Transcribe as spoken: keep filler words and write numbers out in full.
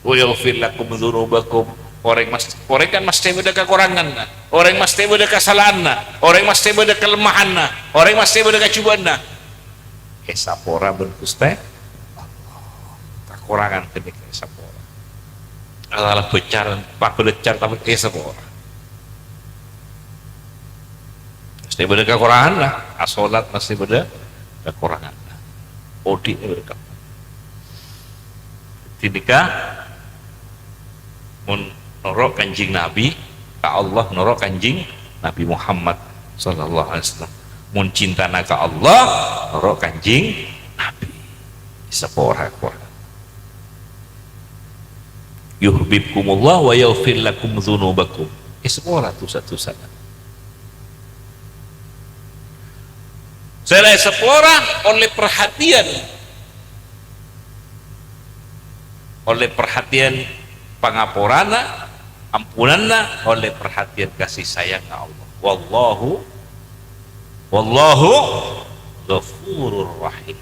"Wa yaghfir lakum dzunubakum." Orèng mas-, orèng kan masthè bâdâ kakoranganna, orèng masthè bâdâ kasalahanna, orèng masthè bâdâ kalemahanna, orèng masthè bâdâ kajhubâ'ânna. Èsapora bân Ghustè Allah. Kakorangan ghânèka èsapora. Asalla bâccar, pabâlâccar tapè èsapora. Masthè bâdâ kakoranganna, asolat masthè bâdâ kakoranganna. Odi'na bâdâ kakorangan. Ghânèka, mon noro' Kanjeng Nabi, ka Allah noro' Kanjeng Nabi Muhammad sallallahu alaihi wasallam. Mon cintana ka Allah, noro' Kanjeng Nabi. Èsapora, pora. "Yuhibbukumullah wa yaghfir lakum dzunubakum." Èsapora dhusa-dhusana. Sè la èsapora ollè perhatian, ollè perhatian pangaporana, ampunanna, ollè perhatian kasih sayang Allah. Wallahu, wallahu ghafurur rahim.